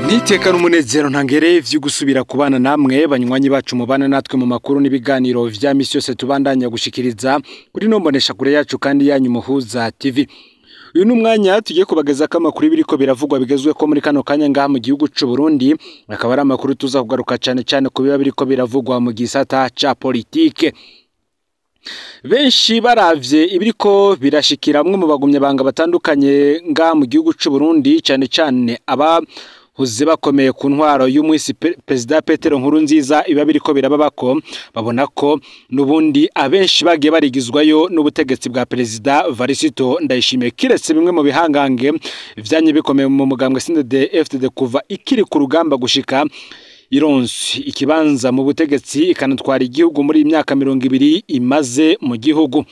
Niteka n'umunezero ntangere vyo gusubira kubana namwe banywanyi bacu mubana natwe mu makuru n'ibiganiro vya misi yose tubandanya gushikiriza kuri nombonesha kure yacu kandi yanyu Muhuza TV. Uyu n'umwanya tugiye kubageza ko amakuru biriko biravugwa bigezwe ko muri kano kanya ngaha mu gihugu c'u Burundi, akaba ari amakuru tuza kugaruka cane cane ku biba biriko biravugwa mu gisata ca politike. Benshi baravye ibiriko birashikira bamwe mu bagumye banga batandukanye ngaha mu gihugu c'u Burundi, cane cane aba huze bakomeye ku ntwaro y'umwisi Perezida Petero Nkurunziza, iba biriko birababako babona ko nubundi abenshi bagiye barigizwayo n'ubutegetsi bwa Perezida Varisito Ndayishimiye, kiretse bimwe mu bihangange vyanye bikomeye mu mugambwe CNDD-FDD kuva ikiri ku rugamba gushika ironse ikibanza mu butegetsi ikanatwara igihugu muri imyaka 20 imaze mu gihugu.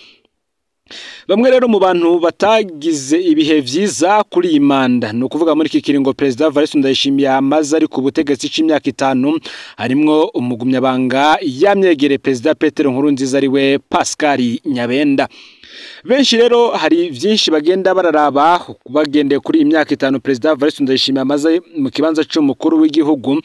Bamwe rero mu bantu batagize ibihe vyiza kuri iyi manda, ni ukuvuga muri iki kiringo Perezida Varisito Ndayishimiye amaze ari ku butegetsi c'imyaka 5, harimwo umugumyabanga yamyegere Perezida Petero Nkurunziza ariwe Pascal Nyabenda. Benshi rero hari vyinshi bagenda bararaba bagendeye kuri iyi myaka 5 Perezida Varisito Ndayishimiye amaze mu kibanza c'umukuru w'igihugu,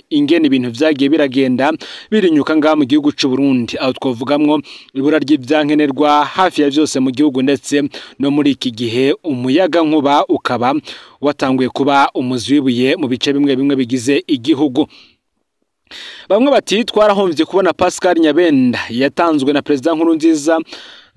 ingene ibintu vyagiye biragenda birinyuka ngaha mu gihugu c'u Burundi, aho twovugamwo ibura ry'ivyankenerwa hafi ya vyose mu gihugu, ndetse no muri iki gihe umuyaga nkuba ukaba watanguye kuba umuzi w'ibuye mu bice bimwe bimwe bigize igihugu. Bamwe bati twarahomvye kubona Pascal Nyabenda yatanzwe na Perezida Nkurunziza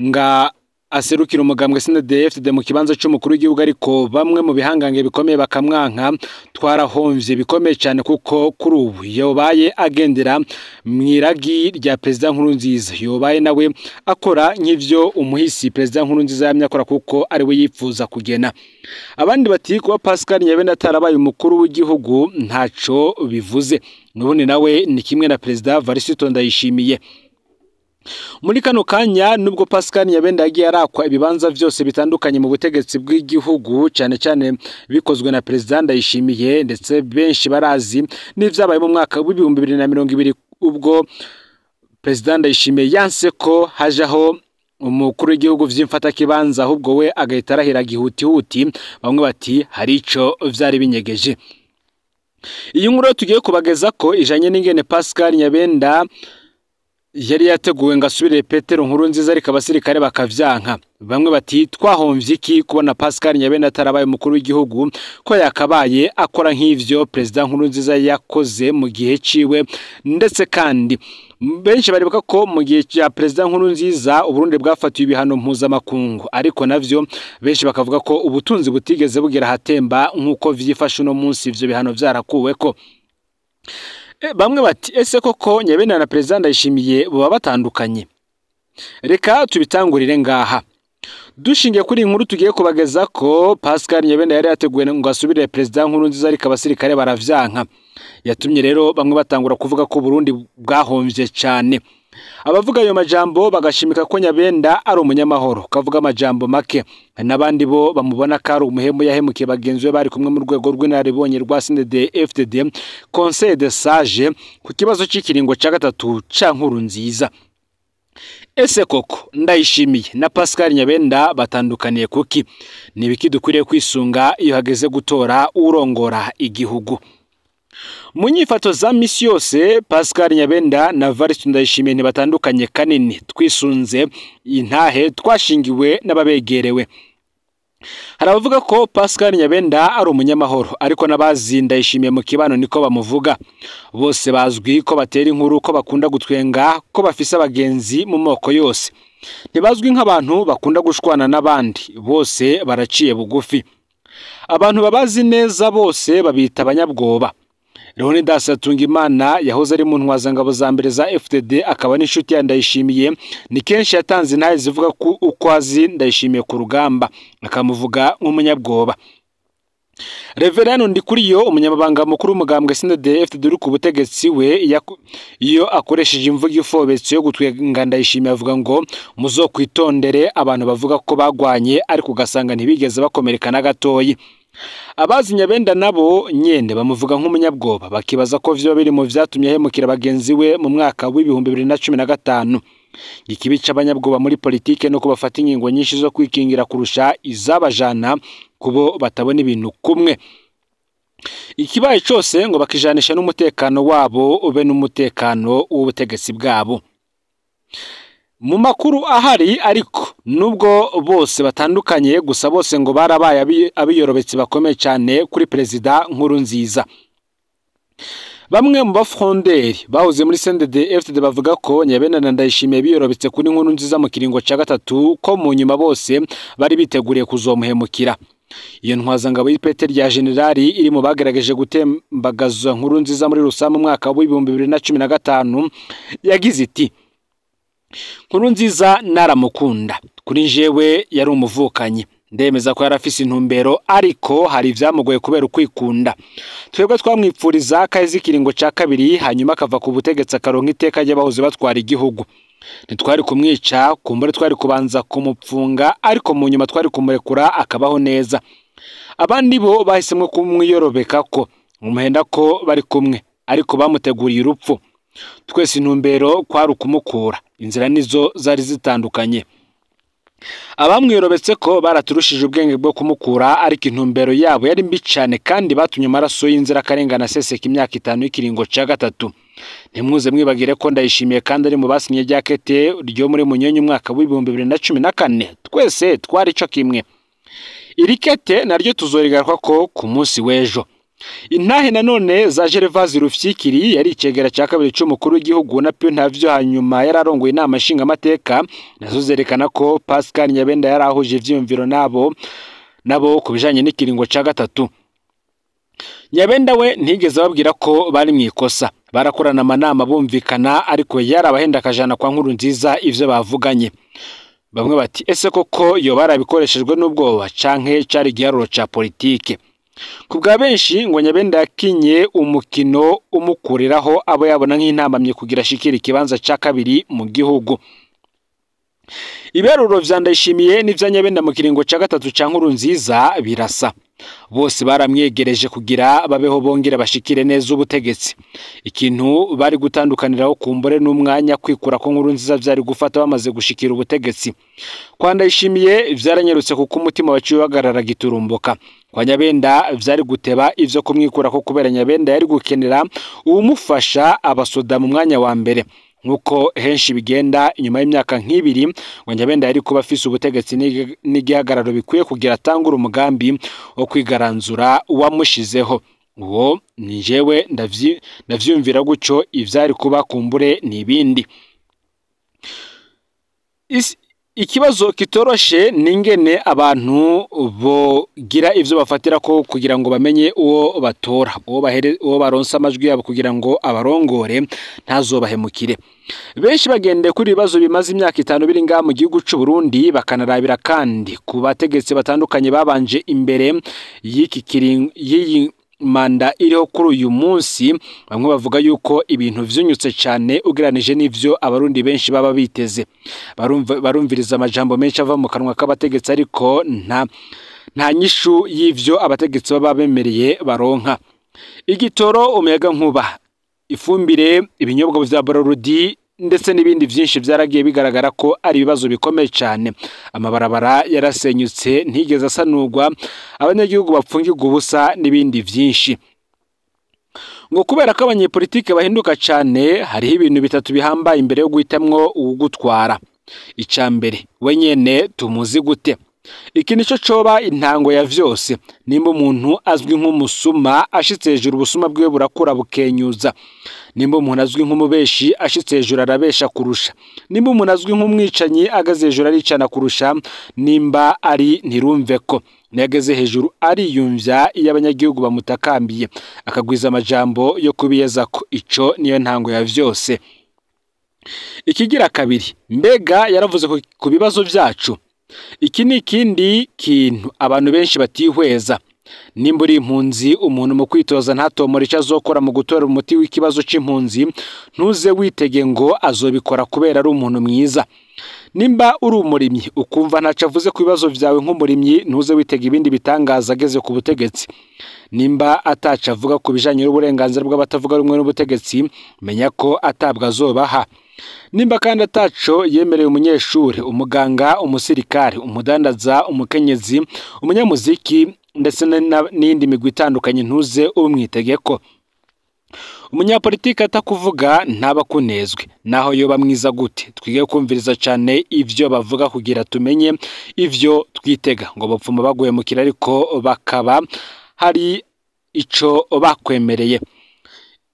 nga aserukira umugambwe CNDD-FDD mu kibanza c'umukuru w'igihugu, ariko bamwe mu bihangange bikomeye bakamwanka. Twarahomvye bikomeye cyane kuko kuri ubu yobaye agendera mwiragi rya Perezida Nkurunziza, yobaye nawe akora nk'ivyo umuhisi Perezida Nkurunziza yamye akora kuko ari we yipfuza kugena. Abandi bati kuba Pascal Nyabenda atarabaye umukuru w'igihugu ntaco bivuze, nubundi nawe ni kimwe na Perezida Varisito Ndayishimiye. Muri kano kanya nubwo Pascal Nyabenda yagiye arakwa ibibanza vyose bitandukanye mu butegetsi bw'igihugu, cyane cyane bikozwe na Perezida Ndayishimiye, ndetse benshi barazi n'ivyabaye mu mwaka w'ibihumbi 2020 ubwo Perezida Ndayishimiye yanse ko hajaho umukuru w'igihugu vy'imfata kibanza, ahubwo we agahita arahira gihutihuti. Bamwe bati hari ico vyari binyegeje. Iyi nkuru tugiye kubageza ko ijanye n'ingene Pascal Nyabenda yari yateguwe ngo asubire Petero Nkurunziza, ariko abasirikare bakavyanka. Bamwe bati twahomvye iki kubona Pascal Nyabenda atarabaye umukuru w'igihugu, ko yakabaye akora nk'ivyo Perezida Nkurunziza yakoze mu gihe ciwe. Ndetse kandi benshi baribuka ko mu gihe cya Perezida Nkurunziza Uburundi bwafatiwe ibihano mpuzamakungu, ariko navyo benshi bakavuga ko ubutunzi butigeze bugera hatemba nk'uko vyifashe uno munsi ivyo bihano vyarakuweko. Bamwe bati ese koko Nyabenda na Perezida Ndayishimiye baba batandukanye? Reka tubitangurire ngaha. Dushingiye kuri inkuru tugiye kubageza ko Pascal Nyabenda yari yateguwe ngo asubire Perezida Nkurunziza, ariko abasirikare baravyanka. Yatumye rero bamwe batangura kuvuga ko Burundi bwahomvye cyane. Abavuga ayo majambo bagashimika ko Nyabenda ari umunyamahoro, kavuga amajambo make, n'abandi bo bamubona ko ari umuhemu yahemukiye bagenzi be bari kumwe mu rwego rw'inararibonye rwa CNDD-FDD Conseil des Sages ku kibazo c'ikiringo ca gatatu ca Nkurunziza. Ese koko Ndayishimiye na Pascal Nyabenda batandukaniye kuki? Ni ibiki dukwiriye kwisunga iyo hageze gutora urongora igihugu? Mu nyifato za misi yose Pascal Nyabenda na Varisito Ndayishimiye ntibatandukanye kanini, twisunze intahe twashingiwe n'ababegerewe. Hari abavuga ko Pascal Nyabenda ari umunyamahoro, ariko n'abazi Ndayishimiye mu kibano niko bamuvuga. Bose bazwi ko batera inkuru, ko bakunda gutwenga, ko bafise abagenzi mu moko yose. Ntibazwi nk'abantu bakunda gushwana n'abandi, bose baraciye bugufi. Abantu babazi neza bose babita abanyabwoba. Leonidas Hatungimana yahoze ari mu ntwazangabo za mbere za FDD, akaba n'inshuti ya Ndayishimiye, ni kenshi yatanze intahe zivuga ko uko azi Ndayishimiye ku rugamba, akamuvuga nk'umunyabwoba. Reverend Ndikuriyo, umunyamabanga mukuru w'umugambwe CNDD-FDD uri ku butegetsi, we iyo akoresheje imvugo ifobetse yo gutwenga Ndayishimiye avuga ngo muzokwitondere abantu bavuga ko bagwanye, ariko ugasanga ntibigeze bakomereka na gatoyi. Abazi Nyabenda nabo nyene bamuvuga nk'umunyabwoba, bakibaza ko vyo biri mu vyatumye ahemukira bagenzi we mu mwaka w'ibihumbi 2015. Ikibi c'abanyabwoba muri politike no kubafata ingingo nyinshi zo kwikingira kurusha izabajana kubo batabona ibintu kumwe. Ikibaye cose ngo bakijanisha n'umutekano wabo ube n'umutekano w'ubutegetsi bwabo. Mu makuru ahari ariko nubwo bose batandukanye, gusa bose ngo barabaye abiyorobetse bakomeye cyane kuri Perezida Nkurunziza. Bamwe mu bafronderi bahoze muri CNDD-FDD bavuga ko Nyabenda na Ndayishimiye biyorobetse kuri Nkurunziza mu kiringo ca gatatu, ko mu nyuma bose bari biteguriye kuzomuhemukira. Iyo ntwazangabo y'ipete rya generali iri mu bagerageje gutembagaza Nkurunziza muri Rusama mu mwaka w'2015 yagize iti: Nkurunziza naramukunda, kuri jewe yari umuvukanyi, ndemeza ko yarafise intumbero, ariko hari ivyamugoye kubera ukwikunda. Twebwe twamwipfuriza kaheze ikiringo ca kabiri, hanyuma akava ku butegetsi akaronka iteka ry'abahoze batwara igihugu. Ntitwari kumwica, kumbure twari kubanza kumupfunga, ariko mu nyuma twari kumurekura akabaho neza. Abandi bo bahisemwo kumwiyorobeka ko umuhenda ko bari kumwe, ariko bamuteguriye urupfu. Twese intumbero kwari ukumukura, inzira nizo zari zitandukanye. Abamwiyorobetse ko baraturushije ubwenge bwo kumukura, ariko intumbero yabo yari mbi cyane, kandi batumye amaraso y'inzirakarengane aseseka imyaka 5 y'ikiringo ca gatatu. Ntimwuze mwibagire ko Ndayishimiye kandi ari mu basinye ryakete ryo muri Munyonyi umwaka w'2014. Twese twari co kimwe. Iri kete naryo tuzorigaruka ko ku munsi w'ejo. Intahe nanone za Gervase Rufyikiri yari icegera ca kabiri c'umukuru w'igihugu na Pio Ntavyo, hanyuma yararongoye inama nshingamateka, nazo zerekana ko Pascal Nyabenda yarahuje ivyiyumviro nabo ku bijanye n'ikiringo ca gatatu. Nyabenda we ntigeze ababwira ko bari mw'ikosa, barakorana amanama bumvikana, ariko yarabahenda akajana kwa Nkurunziza ivyo bavuganye. Bamwe bati ese koko yo barabikoreshejwe n'ubwoba canke cari igiharuro ca politike? Ku bwa benshi ngo Nyabenda yakinye umukino umukuriraho abo yabona nk'intamamye kugira ashikire ikibanza ca kabiri mu gihugu. Ibiharuro vya Ndayishimiye n'ivya Nyabenda mu kiringo ca gatatu ca Nkurunziza birasa. Bose baramwegereje kugira babeho bongera bashikire neza ubutegetsi. Ikintu bari gutandukaniraho kumbure n'umwanya kwikura ko Nkurunziza vyari gufata bamaze gushikira ubutegetsi. Kwa Ndayishimiye vyaranyarutse kuko umutima waciye uhagarara giturumbuka. Kwa Nyabenda vyari guteba ivyo kumwikura ko kubera Nyabenda yari gukenera uwumufasha abasoda mu mwanya wa mbere. Nkuko henshi bigenda inyuma y'imyaka nk'ibiri ngo Nyabenda yari kuba afise ubutegetsi n'igihagararo bikwiye kugira atangura umugambi wo kwigaranzura uwamushizeho. Uwo ni jewe ndavyumvira guco, ivyari kuba kumbure n'ibindi. Ikibazo kitoroshe ningene abantu bogira ivyo bafatira ko kugira ngo bamenye uwo batora, uwo baronsa amajwi yabo kugira ngo abarongore ntazobahemukire. Benshi bagende kuri ibibazo bimaze imyaka 5 biri ngaha mu gihugu c'u Burundi, bakanarabira kandi ku bategetsi batandukanye babanje imbere y'iyi manda iriho kuri uyu munsi. Bamwe bavuga yuko ibintu vyunyutse cyane ugereranije n'ivyo abarundi benshi baba biteze. Barumviriza amajambo menshi ava mu kanwa k'abategetsi, ariko nta nyishu y'ivyo abategetsi baba bemereye baronka. Igitoro, umuyaga nkuba, ifumbire, ibinyobwa vya Brarudi ndetse n'ibindi vyinshi vyaragiye bigaragara ko ari ibibazo bikomeye cyane. Amabarabara yarasenyutse ntigeze asanurwa, abanyagihugu bapfungirwa ubusa n'ibindi vyinshi. Ngo kubera ko abanyepolitike bahinduka cyane, hariho ibintu bitatu bihambaye imbere yo guhitamwo uwugutwara. Ica mbere, we nyene tumuzi gute? Iki nico coba intango ya vyose. Nimba umuntu azwi nk'umusuma ashitse hejuru ubusuma bwiwe burakura bukenyuza. Nimba umuntu azwi nk'umubeshi ashitse hejuru arabesha kurusha. Nimba umuntu azwi nk'umwicanyi agaze hejuru aricana kurusha. Nimba ari ntirumve ko nageze hejuru ariyumvya iyo abanyagihugu bamutakambiye, akagwiza amajambo yo kubiyeza ko. Ico niyo ntango ya vyose. Ikigira kabiri, mbega yaravuze ku bibazo vyacu. Iki ni ikindi kintu abantu benshi batihweza. Nimba uri impunzi, umuntu mu kwitoza ntatomora ico azokora mu gutora umuti w'ikibazo c'impunzi, ntuze witege ngo azobikora kubera ari umuntu mwiza. Nimba uri umurimyi ukumva ntaco avuze ku bibazo vyawe nk'umurimyi, ntuze witege ibindi bitangaza ageze ku butegetsi. Nimba ataco avuga ku bijanye n'uburenganzira bw'abatavuga rumwe n'ubutegetsi, menya ko atabwa azobaha. Nimba kandi ataco yemereye umunyeshuri, umuganga, umusirikare, umudandaza, umukenyezi, umunyamuziki, ndetse n'indi migwi itandukanye, ntuze umwitegeko. Umunyapolitike atakuvuga ntaba kunezwe, naho yoba mwiza gute. Twige kumviriza cane ivyo bavuga kugira tumenye ivyo twitega. Ngo bapfuma baguhemukira ariko bakaba hari ico bakwemereye.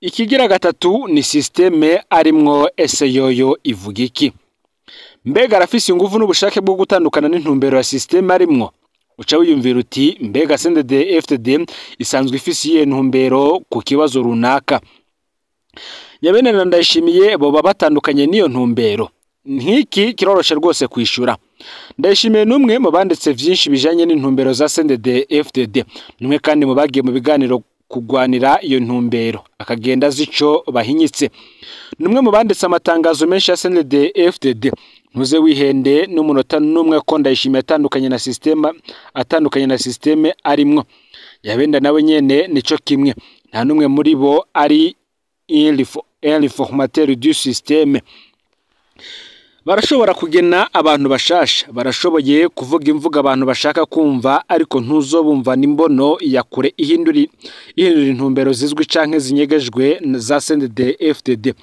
Ikigira gatatu ni systeme arimwo, ese yoyo ivuga iki? Mbega arafise inguvu n'ubushake bwo gutandukana n'intumbero ya systeme arimwo? Uca wiyumvira uti mbega CNDD FDD isanzwe ifise iyihe ntumbero ku kibazo runaka? Nyabenda na Ndayishimiye boba batandukanye n'iyo ntumbero? Nk'iki kiroroshe rwose kwishura. Ndayishimiye n'umwe mu banditse vyinshi bijanye n'intumbero za CNDD FDD, numwe kandi mu bagiye mu biganiro kugwanira iyo ntumbero, akagenda azi ico bahinyitse. Numwe mu banditse amatangazo menshi ya CNDD FDD. Ntuze wihende n'umunota n'umwe ko Ndayishimiye atandukanye na systeme arimwo. Nyabenda nawe nyene nico kimwe, nta numwe muri bo ari un réformateur du système. Barashobora kugena abantu bashasha, barashoboye kuvuga imvugo abantu bashaka kumva, ariko ntuzobumva n'imbono ya kure ihindura intumbero zizwi canke zinyegejwe za CNDD FDD.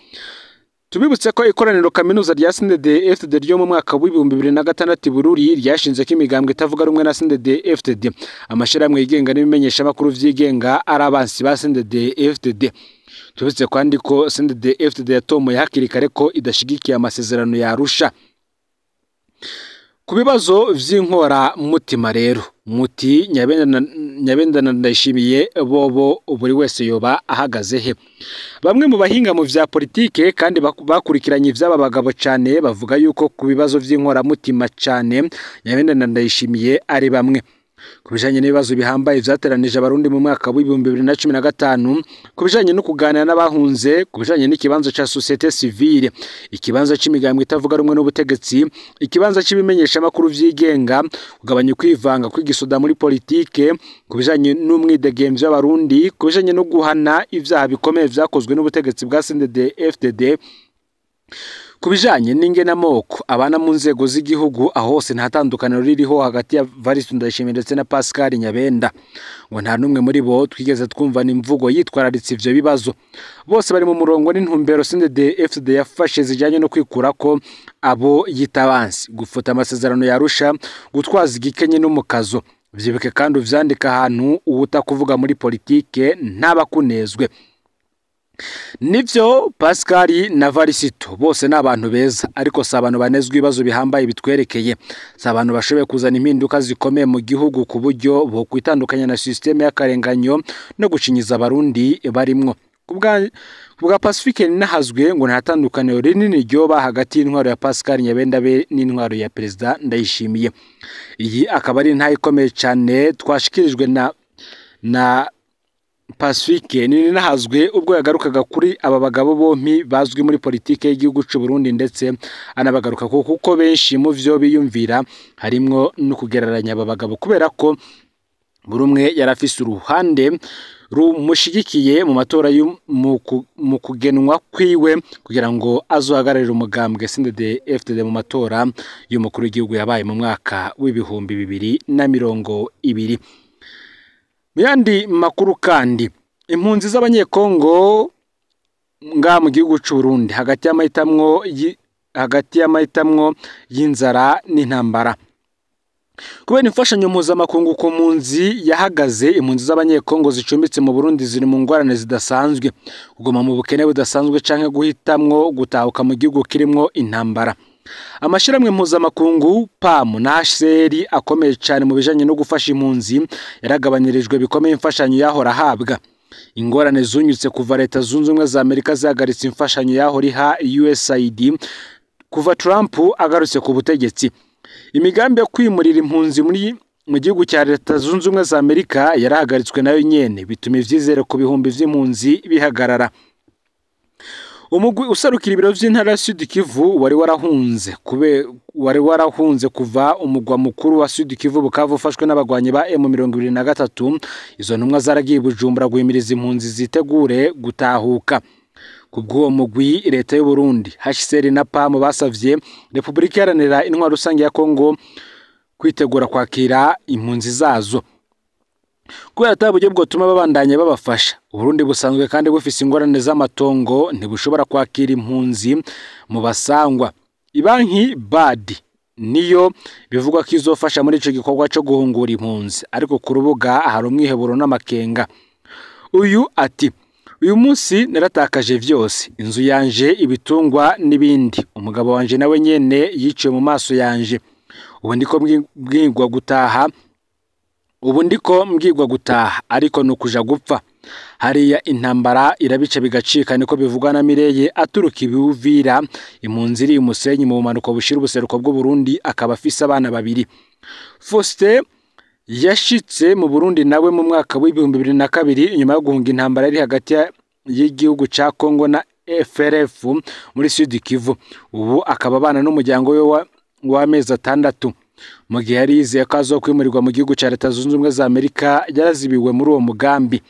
Tubibutse ko ikoraniro kaminuza rya CNDD FDD ryo mu mwaka w'2006 Bururi ryashinze ko imigambwe itavuga rumwe na CNDD FDD, amashirahamwe yigenga n'ibimenyesha makuru vyigenga ari abansi ba CNDD FDD. Tubibutse kandi ko CNDD FDD yatomoye hakiri kare ko idashigikiye amasezerano ya Arusha. Ku bibazo vy'inkora mutima rero, muti Nyabenda na Ndayishimiye bobo buri wese yoba ahagaze he? Bamwe mu bahinga mu vya politike kandi bakurikiranye ivy'aba bagabo cane bavuga yuko ku bibazo vy'inkora mutima cane Nyabenda na Ndayishimiye ari bamwe. Ku bijanye n'ibibazo bihambaye vyateranije abarundi mu mwaka w'2015, ku bijanye no kuganira n'abahunze, ku bijanye n'ikibanza ca société civile, ikibanza c'imigambwe itavuga rumwe n'ubutegetsi, ikibanza c'ibimenyesha makuru vyigenga, kugabanya kwivanga kw'igisoda muri politike, ku bijanye n'umwidegemvyo w'abarundi, ku bijanye no guhana ivyaha bikomeye vyakozwe n'ubutegetsi bwa CNDD FDD, ku bijanye n'ingenamoko abana mu nzego z'igihugu, aho hose nta tandukaniro ririho hagati ya Evariste Ndayishimiye ndetse na Pascal Nyabenda. Ngo nta numwe muri bo twigeze twumva n'imvugo yitwararitse ivyo bibazo. Bose bari mu murongo n'intumbero CNDD FDD yafashe zijanye no kwikurako abo yitabansi, gufuta amasezerano ya Arusha, gutwaza igikenye n'umukazo. Vyibuke kandi uvyandika ahantu uwuta kuvuga muri politike ntabakunezwe. Nivyo Pascal na Varisito bose ni abantu beza, ariko si abantu banezwe ibibazo bihambaye bitwerekeye. Si abantu bashoboye kuzana impinduka zikomeye mu gihugu ku buryo bo kwitandukanya na systeme y'akarenganyo no gucinyiza abarundi barimwo. Kubwa Pacifique Ninahazwe ngo nta tandukaniro rinini ryoba hagati y'intwaro ya Pascal Nyabenda be n'intwaro ya Perezida Ndayishimiye. Iyi akaba ari intahe ikomeye cane twashikirijwe na Pacifique Ninahazwe ubwo yagarukaga kuri aba bagabo bompi bazwi muri politike y'igihugu c'u Burundi, ndetse anabagaruka kuko benshi mu vyo biyumvira harimwo no kugereranya aba bagabo, kubera ko buri umwe yarafise uruhande rumushigikiye mu matora mu kugenwa kwiwe kugira ngo azohagararire umugambwe CNDD FDD mu matora y'umukuru w'igihugu yabaye mu mwaka w'2020. Mu yandi makuru kandi, impunzi z'abanyekongo nga mu gihugu c'u Burundi hagati y'amahitamwo y'inzara n'intambara. Kubera imfashanyo mpuzamakungu ku mpunzi yahagaze, impunzi z'abanyekongo zicumbitse mu Burundi ziri mu ngorane zidasanzwe, kuguma mu bukene budasanzwe canke guhitamwo gutahuka mu gihugu kirimwo intambara. Amashirahamwe mpuzamakungu PAM na HCR akomeye cane mu bijanye no gufasha impunzi yaragabanyirijwe bikomeye imfashanyo yahora ahabwa. Ingorane zunyutse kuva Leta Zunze Ubumwe za Amerika zahagaritse imfashanyo yahora iha USAID kuva Trump agarutse ku butegetsi. Imigambi yo kwimurira impunzi mu gihugu cya Leta Zunze Ubumwe za Amerika yarahagaritswe nayo nyene, bituma ivyizere ku bihumbi vy'impunzi bihagarara. Umugwi usarukira ibiro vy'intara ya Sud Kivu wari warahunze kuva umugwa mukuru wa Sud Kivu Bukavu ufashwe n'abagwanyi ba M23. Izo ntumwa zaragiye Bujumbura guhimiriza impunzi zitegure gutahuka. Kubw'uwo mugwi, Leta y'u Burundi, HCR na PAM basavye Republika Iharanira Intwaro Rusange ya Kongo kwitegura kwakira impunzi zazo. Kubera ata buryo bwotuma babandanya babafasha. Uburundi busanzwe kandi bufise ingorane z'amatongo, ntibushobora kwakira impunzi mu basangwa. Ibanki BAD niyo bivugwa ko izofasha muri ico gikorwa co guhungura impunzi, ariko ku rubuga hari umwiheburo n'amakenga. Uyu ati: uyu munsi naratakaje vyose, inzu yanje, ibitungwa n'ibindi. Umugabo wanje nawe nyene yiciwe mu maso yanje. Ubu ndiko mbwirwa gutaha, ubu ndiko mbwirwa gutaha, ariko nukuja gupfa. Hariya intambara irabica bigacika, niko bivugwa na Mireye aturuka ibiuvira, impunzi iri Umusenyi mu bumanuko bushira ubuseruko bw'u Burundi, akaba afise abana babiri. Faustin yashitse mu Burundi nawe mu mwaka w'2002 inyuma yo guhunga intambara iri hagati y'igihugu ca Congo na FRF muri Sud Kivu. Ubu akaba abana n'umuryango we w'amezi 6. Mu gihe yari yizeye ko azokwimurirwa mu gihugu ca Leta Zunze Ubumwe za Amerika, yarazibiwe muri uwo mugambi.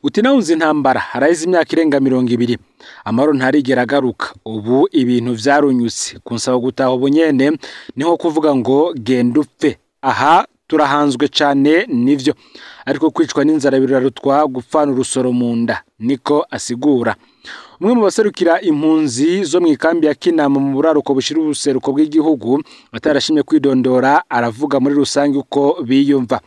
Uti nahunze intambara haraheze imyaka irenga 20, amahoro ntarigera agaruka. Ubu ibintu vyarunyutse, kunsaba gutaha ubu nyene ni nko kuvuga ngo genda upfe. Aha turahanzwe cane nivyo, ariko kwicwa n'inzara birarutwa gupfana urusoro mu nda, niko asigura. Umwe mu baserukira impunzi zo mu ikambi ya Kinama mu buraruko bushira ubuseruko bw'igihugu, atarashimye kwidondora, aravuga muri rusange uko biyumva.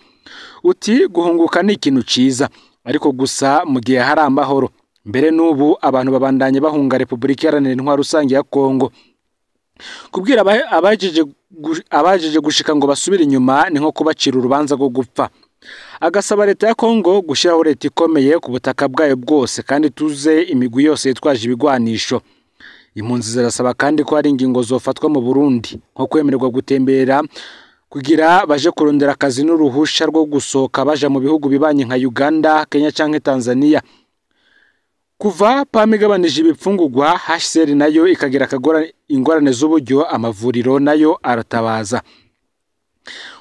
Uti guhunguka ni ikintu ciza, ariko gusa mu gihe hari amahoro. Mbere n'ubu abantu babandanye bahunga Repubulika Iharanira Intwaro Rusange ya Kongo. Kubwira abajeje gushika ngo basubire inyuma ni nko kubacira urubanza rwo gupfa. Agasaba leta ya Kongo gushiraho leta ikomeye ku butaka bwayo bwose kandi tuze imigwi yose yitwaje ibigwanisho. Impunzi zirasaba kandi ko hari ingingo zofatwa mu Burundi nko kwemererwa gutembera kugira baje kurondera akazi n'uruhusha rwo gusohoka baja mu bihugu bibanye nka Uganda, Kenya canke Tanzania. Kuva PAM igabanije ibifungurwa, HCR nayo ikagira ingorane z'uburyo, amavuriro nayo aratabaza.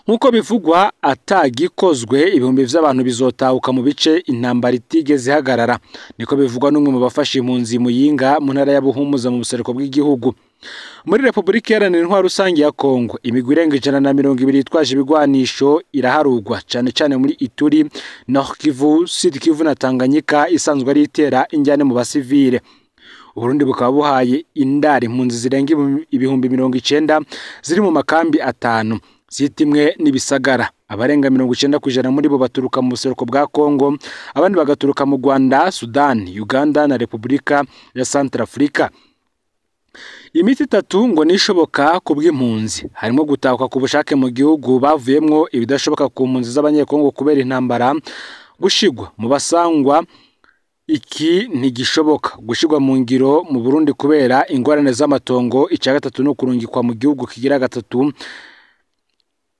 Nkuko bivugwa atagikozwe, ibihumbi vy'abantu bizotahuka mu bice intambara itigeze ihagarara. Niko bivugwa n'umwe mu bafasha impunzi Muyinga mu ntara ya Buhumuza mu buseruko bw'igihugu. Muri Repubulika Iharanira Intwaro Rusange ya Kongo, imigwi irenga 120 yitwaje ibigwanisho iraharugwa, cane cane muri Ituri, Nord Kivu, Sud Kivu na Tanganyika, isanzwe ari itera injyane mu basivile. Uburundi bukaba buhaye indari impunzi zirenga 90,000 ziri mu makambi 5 zitimwe n'ibisagara. Abarenga 90% muri bo baturuka mu buseruko bwa Kongo, abandi bagaturuka mu Rwanda, Sudan, Uganda na Repubulika ya Centrafrica. Imiti 3 ngo nishoboka ku bw'impunzi, harimo gutahuka ku bushake mu gihugu bavuyemwo, ibidashoboka ku mpunzi z'abanyekongo kubera intambara, gushigwa mu basangwa iki ntigishoboka, gushigwa mu ngiro mu Burundi kubera ingorane z'amatongo, ica 3 no kurungikwa mu gihugu kigira 3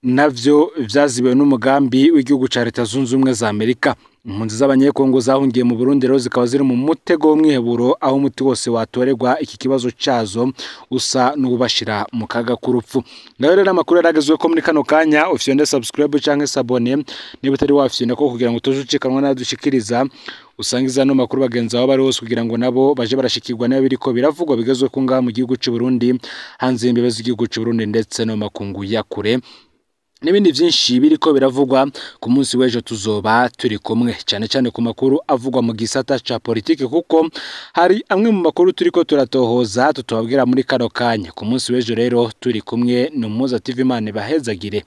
navyo vyazibiwe n'umugambi w'igihugu ca Leta Zunze Ubumwe za Amerika. Impunzi z'abanyekongo zahungiye mu Burundi rero zikaba ziri mu mutego w'umwiheburo, aho umuti wose watorerwa iki kibazo cazo usa n'ubashira mu kaga k'urupfu. Ngayo rero amakuru yaragezwe ko muri kano kanya, ufyonde subscribe canke s'abonner niba utari wafyonda ko kugira ngo utojucikanwa nadushikiriza, usangiza no makuru bagenzi babo bari hose kugira ngo nabo baje barashikirwa nayo biriko biravugwa bigezwe ku ngaha mu gihugu c'u Burundi, hanze y'imbibe z'igihugu c'u Burundi ndetse no makungu ya kure. N'ibindi vyinshi biriko biravugwa ku munsi w'ejo tuzoba turi kumwe, cyane cyane ku makuru avugwa mu gisata ca politike, kuko hari amwe mu makuru turiko turatohoza tutobabwira muri kano kanya. Ku munsi w'ejo rero turi kumwe n'Umuhoza TV. Imana ibahezagire.